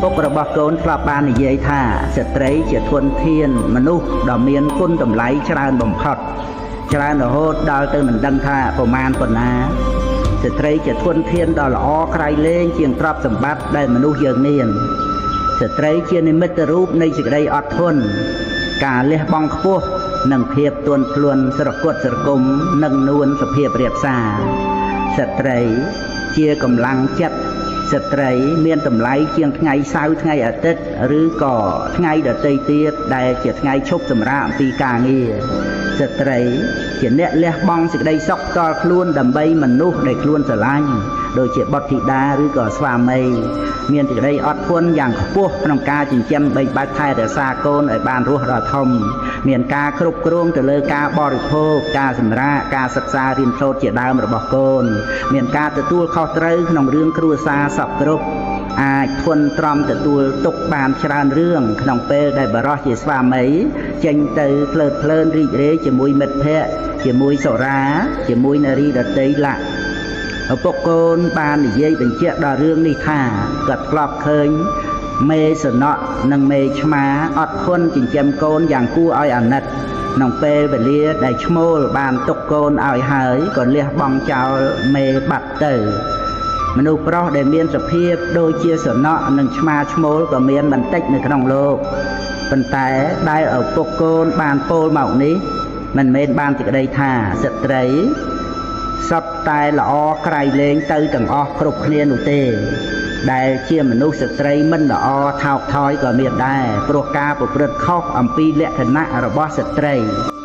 ឪពុករបស់កូនធ្លាប់បាននិយាយថាស្ត្រីជាធនធានមនុស្សដ៏មានគុណតម្លៃច្រើនបំផុតច្រើនរហូតដល់ទៅមិនដឹងថាប្រមាណប៉ុណ្ណាស្ត្រីជាធនធានដ៏ល្អក្រៃលែងជាងទ្រព្យសម្បត្តិដែលមនុស្សយើងមានស្ត្រីជានិមិត្តរូបនៃសេចក្តីអត់ធន់ការលះបង់ខ្ពស់និងភាពទន់ភ្លន់ស្រគត់ស្រគំនិងនួនសុភាពរាបសារស្ត្រីជាកម្លាំងចិត្តស្ត្រីមានតម្លៃជាងថ្ងៃសៅរ៍ថ្ងៃអាទិត្យឬក៏ថ្ងៃដទៃទៀតដែលជាថ្ងៃឈប់សម្រាកអំពីការងារស្ត្រីជាអ្នកលះបង់សេចក្តីសុខផ្ទាល់ខ្លួនដើម្បីមនុស្សដែលខ្លួនស្រឡាញ់ដូចជាបុត្រធីតាឬក៏ស្វាមីមានសេចក្តីអត់ធន់យ៉ាងខ្ពស់ក្នុងការចិញ្ចឹមបីបាច់ថែរក្សាកូនឲ្យបានរស់ដល់ធំមានការគ្រប់គ្រងទៅលើការបរិភោគការសម្រាកការសិក្សារៀនសូត្រជាដើមរបស់កូនមានការទទួលខុសត្រូវក្នុងរឿងគ្រួសារសពគ្រប់អាចធន់ទ្រាំទទួលទុកបានច្រើនរឿងក្នុងពេលដែលបរិសជាស្វាមីចេញទៅភ្លើតភ្លើនរីករាយជាមួយមិត្តភ័ក្តិជាមួយសុរាជាមួយនារីដទៃឡាក់ឪពុកកូនបាននិយាយបញ្ជាក់ដល់រឿងនេះថាគាត់ធ្លាប់ឃើញមេសំណក់និងមេឆ្មាអត់ធន់ចិញ្ចឹមកូនយ៉ាងគួរឲ្យអាណិតក្នុងពេលវេលាដែលឈ្មោលបានទុកកូនឲ្យហើយក៏លះបង់ចោលមេបាត់ទៅមនុស្សប្រុសដែលមានសភាពដូចជាសំណក់និងឆ្មាឈ្មោលក៏មានបន្តិចនៅក្នុងលោកប៉ុន្តែដែលឪពុកកូនបានពោលមកនេះមិនមែនបានសេចក្តីថាស្ត្រីសុទ្ធតែល្អក្រៃលែងទៅទាំងអស់គ្រប់គ្នានោះទេដែលជាមនុស្សស្ត្រីមិនល្អថោកថយក៏មានដែរព្រោះការប្រព្រឹត្តខុសអំពីលក្ខណៈរបស់ស្ត្រី។